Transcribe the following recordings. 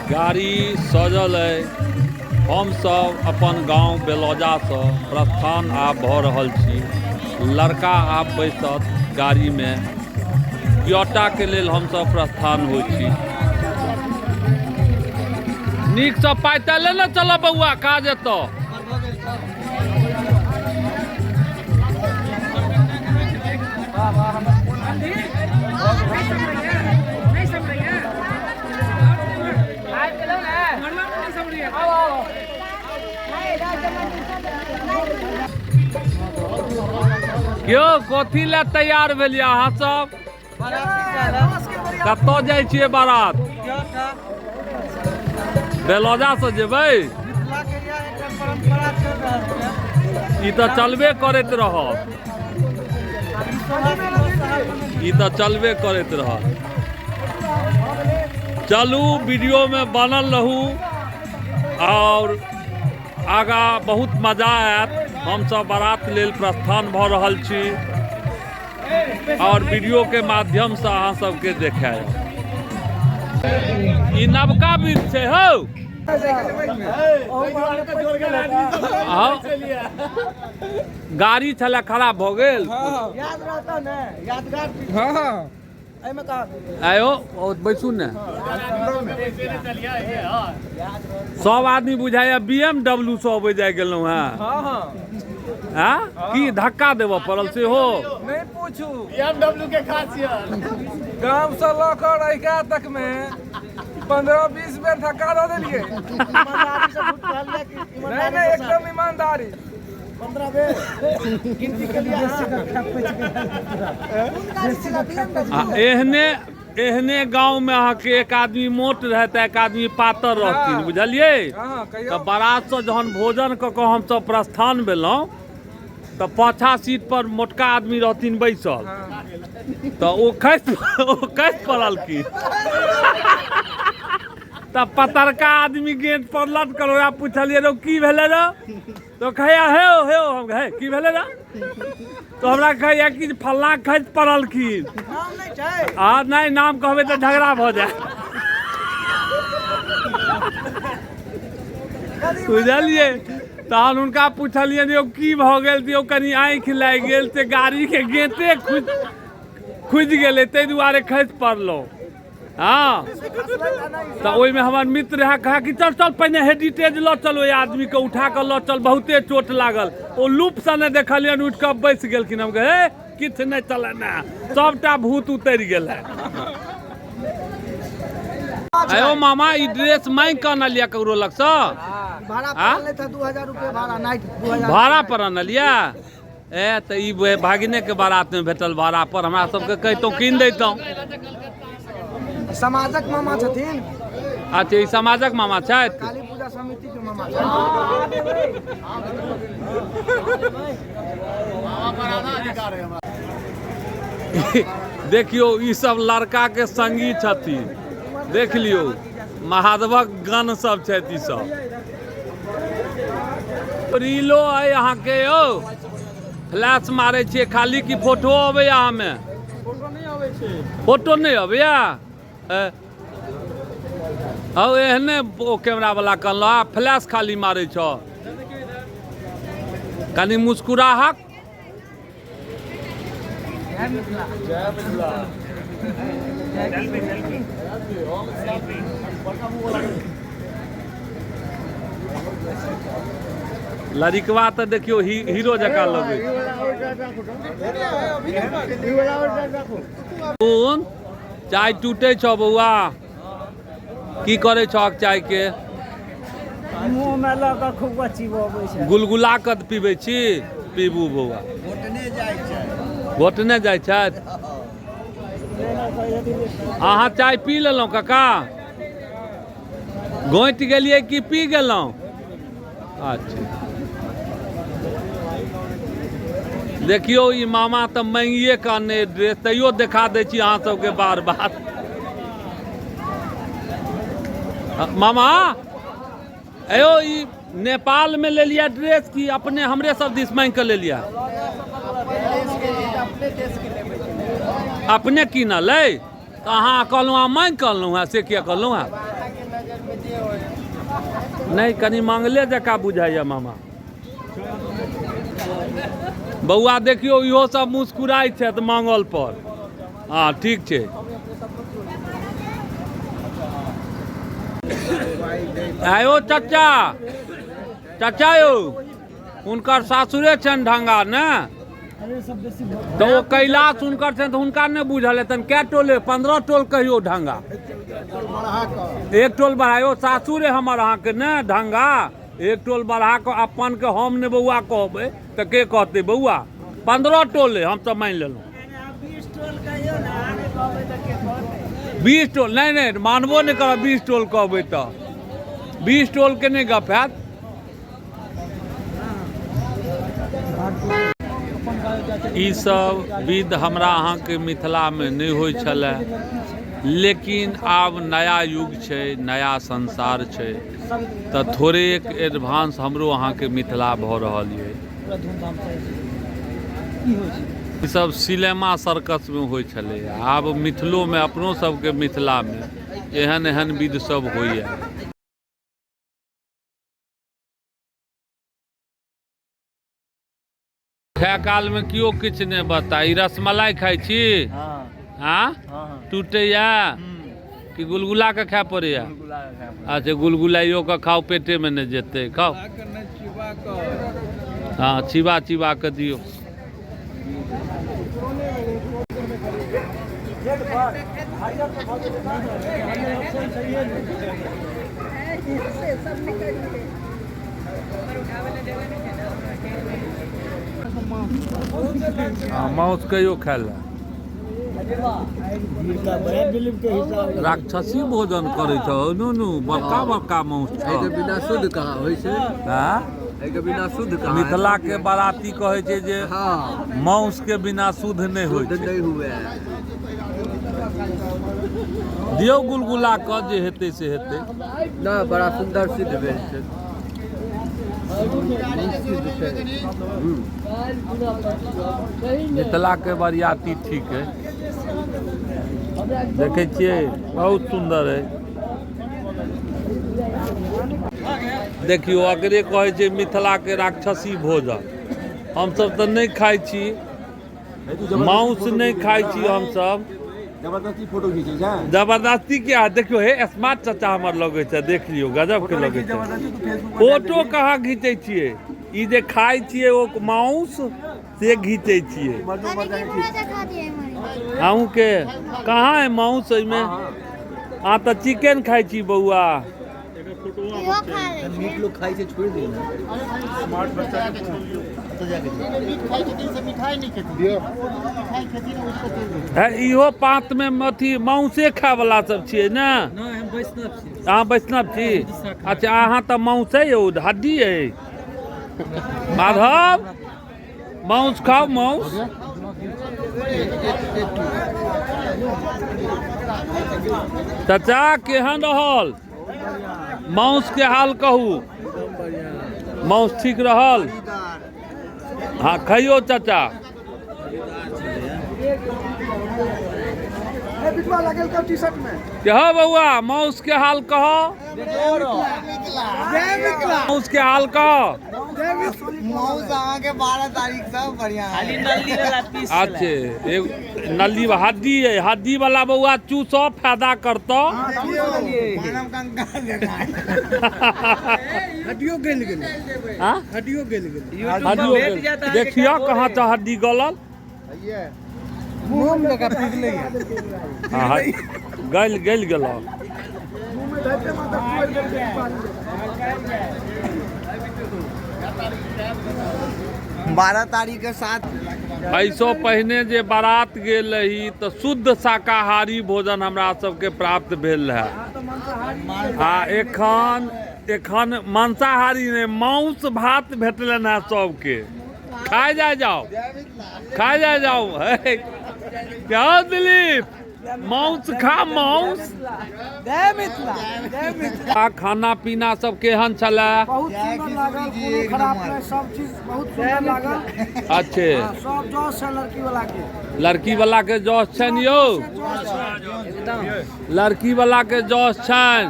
गाड़ी सजल अइ। हमसभ अपन गाँव बेलौजासँ प्रस्थान आब भऽ रहल छी। लड़का आब बैसत गाड़ीमे। क्योटाके लेल हमसभ प्रस्थान होइ छी। नीकसँ पाइ ले ने चलब बौआ, काज एतऽ। यौ कथी लए तैयार भेलियै अहाँ सब? कतऽ जाइ छियै बारात? बेलौजा से जेबै? ई तऽ चलबे करैत रहत, ई तऽ चलबे करैत रहत। चलू वीडियोमे बनल रहू और आगा बहुत मजा आयत। हमसब बारात लेल प्रस्थान भऽ रहल छी और वीडियो के माध्यम से अहाँ सबके देखायब। ई नवका विध छै हौ। हाँ, गाड़ी छलै खराब भऽ गेल। याद रहता ने, यादगार। हाँ हाँ, एहिमे कहाँ आयो बैसू ने। सब आदमी बुझाइया बी एम डब्ल्यू से अबै जाय गेलहुँ हेँ। हाँ हाँ। हाँ? की धक्का देबऽ पड़ल सेहो? नहीं पूछू, BMW के खासियत। गाम से लऽ कऽ रहिका तक में 15-20 बेर धक्का दऽ देलियै। नहीं नहीं, एकदम ईमानदारी। 15 बेर गिनती के लिए। आ एहने एहने गांव में अहाँके एक आदमी मोट रहत, एक आदमी पातर रहथिन, बुझलियै? हाँ, कहियौ। तऽ बारात से जहन भोजन कऽ कऽ हमसब प्रस्थान भेलहुँ तऽ पाछा सीट पर मोटका आदमी रहथिन बैसल, तऽ ओ खसि पड़लखिन, तऽ पतरका आदमी गेट पर लटकल। ओकरा पुछलियै, रौ की भेलै रौ? तो कहैया हे हे। हम कहे, की भेलै रौ? तो हमरा कहैया कि फल्लाँ खसि पड़लखिन। आ नहि नाम कहबै तऽ झगड़ा भऽ जाय, बुझलियै? तहन हुनका पुछलियनि, यौ की भऽ गेल? यौ कनि आँखि लागि गेल से गाड़ीके गेटे खुजि गेलै, ताहि दुआरे खसि पड़लहुँ। हाँ, तऽ ओहिमे हमर मित्र रहए, कहे कि चल चल पहिने हेरिटेज लऽ चल, ओहि आदमीके उठा कऽ लऽ चल, बहुते चोट लागल। ओ लूपसँ नहि देखलियनि, उठि कऽ बैसि गेलखिन। हम कहे, हे किछु नहि चलनि, सबटा भूत उतरि गेल है। अयो मामा, ई ड्रेस मांगि कऽ अनलियै ककरो लगसँ? भाड़ा पर अनले था, 2000 रुपये भाड़ा, नाइट 2000 भाड़ा पर अनलियै? ए तऽ ई भागिनेके बारातमे भेटल भाड़ा पर, हमरा सबके कहितहुँ कीन दैतहुँ। समाजक मामा छथिन। अच्छा, ई समाजक मामा छथि। काली पूजा समिति के मामा। देखियौ, ई सब लड़का के संगी छथिन। देख लियौ, महादेवक गण सब छथि ई सब। रीलो अइ अहाँके यौ? फ्लैश मारै छियै खाली कि फोटो अबैया अहाँमे? फोटो नहि अबैया? हौ, एहने ओ कैमरा वाला कहलहुँ, आ फ्लैश खाली मारै छौ। कनि मुस्कुराहक। लड़िकवा तऽ देखियौ हीरो जकाँ लगै। कोन चाय टूटे छौ बौआ? की करै छहक चाय के? मुँह में लऽ कऽ खूब चिबबै छै। गुलगुला कऽ पीबै छी? पीबू बौआ। घोटने जाइ छथि। अहाँ चाय पी लेलहुँ काका? घोटि गेलियै कि पी गेलहुँ? अच्छा, देखियौ, ई मामा तऽ मांगिए कऽ अनने ड्रेस, तैयो देखा दै छी अहाँ सबके बार बार। मामा अयो, ई नेपाल में लेलियै ड्रेस कि अपने हमरे सब दिस मांगि कऽ लेलियै? अपने कीनल अइ? तऽ अहाँ कहलहुँ अहाँ माँगि कऽ अनलहुँ हेँ, से किया कहलहुँ हेँ? नहि, कनि माँगले जकाँ बुझाइए मामा। बौआ देखियौ, इहो सब मुस्कुराइ छथि माँगल पर। हँ ठीक छै। आयो चचा, चचा यौ, हुनकर सासुरे छनि ढंगा ने, तऽ ओ कैलाश हुनकर छनि, तऽ हुनका नहि बुझल हेतनि कए टोले, 15 टोल कहियौ ढंगा, एक टोल बढ़ाइयो। सासुरे हमर अहाँके ने ढंगा, एक टोल बढ़ा कऽ अपन के हम ने बौआ कहबै तऽ के कहतै बौआ? 15 टोल हम तऽ मानि लेलहुँ, 20 टोल नहि, नहि मानबो नहि करब। 20 टोल कहबै तऽ 20 टोलके नहि गप हैत। ई सब विध हमरा अहाँके मिथिलामे नहि होइ छलै, लेकिन आब नया युग छै, नया संसार छै, तऽ थोड़ेक एडवांस हमरो अहाँके मिथिला भऽ रहल यऽ। ई सब सिनेमा सर्कसमे होइ छलै, आब मिथिलोमे, अपनो सबके मिथिलामे एहन एहन विध सब होइए। खाय कालमे केओ किछु नहि बता। ई रसमलाई खाइ छी? हाँ, टूटैया कि गुलगुला के खाय पड़ैया? अच्छा, गुलगुलाइयो के खाउ, पेटेमे नहि जेतै, खाउ। हँ, चिबा चिबा कऽ दियौ। हँ, माउस कहियो खाय लए राक्षसी भोजन करै छौ नुनू, बड़का बड़का माउस छौ। एहिके बिना शुद्ध कहाँ होइ छै? आँ? एहिके बिना शुद्ध कहाँ? मिथिला के बाराती कहै छै जे माउस के बिना शुद्ध नहि होइ शुद्ध छै। नहि हुए। दियौ गुलगुला कऽ, जे हेतै से हेतै। ना, बड़ा सुन्दर सिद्ध भेल छै। मिथिला के बरियाती ठीक है, देखै छियै, बहुत सुन्दर है। देखियौ, अकरे कहै छै मिथिला के राक्षसी भोजन। हमसब तऽ नहि खाइ छी माउस, नहि खाइ छी हमसब। जबरदस्ती फोटो घीचै छै। जबरदस्ती क्या? देखियौ हे, स्मार्ट चाचा हमर लगै छै, देख लियौ, गजब के लगै छै। जबरदस्ती तू फेसबुक पर फोटो कहाँ घीचै छियै? ई जे खाइ छियै ओ माउस से घीचै छियै। मर्दो मर जाके खींच। अहूँके कहाँ है माउस एहिमे? अहाँ तऽ चिकन खाइ छी बौआ। मीट लोग खाइ छै, छोड़ि दियौ ने। हे, इहो पातमे अथी माउसे खायवला सब छियै ने? अहाँ वैष्णव छी? अच्छा, अहाँ तऽ माउसे यौ, हड्डी अइ। माधव, माउस खाउ, माउस। चाचा, केहन रहल माउस के हाल कहू? माउस ठीक रहल? हाँ, खइयो चाचा। बिटवा लगल का टी शर्ट में। कह बौआ, माउस के हाल कह, माउस के हाल कह। मौस अहाँके 12 तारीख से बढ़िया। अच्छे, एक नल्ली हड्डी है, हड्डी वाला बौआ चूसो, फायदा करतो। मानव कंकाल जकाँ। हड्डियो गलि गेलै। हाँ? हड्डियो गलि गेलै। हड्डियो गेल। देखियो कहाँ से हड्डी गलल। मुँह में जकाँ पिघलै। हाँ, गलि गलि गेल। मुँह में धरते माथा पुअर गेल पानी। 12 तारीख के साथ। एहिसँ पहिने जे बारात गेल रही तऽ शुद्ध शाकाहारी भोजन हमरा सबके प्राप्त भेल रहए, आ एखन मांसाहारी नहि, मांस भात भेटलनि हेँ सबके। खाय जाय जाओ, खाय जाय जाओ। हे, क्या दिलीप? माउस खा माउस। जय मिथिला, जय मिथिला। आ खाना पीना सब केहन छलै? बहुत सुंदर लागल, कोनो खराब नहि, सब चीज बहुत सुंदर लागल। अच्छे। सब जस है लड़की वाला के। लड़की वाला के जस छनि यौ, लड़की वाला के जस छनि।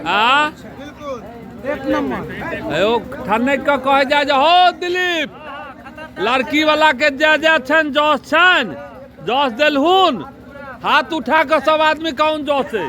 आ एक नंबर। यौ ठनक के कहै जाय जे हो दिलीप, लड़की वाला के जय जय छनि, जस छनि, जस देलहुन। हाथ उठा के सब आदमी कौन जस है?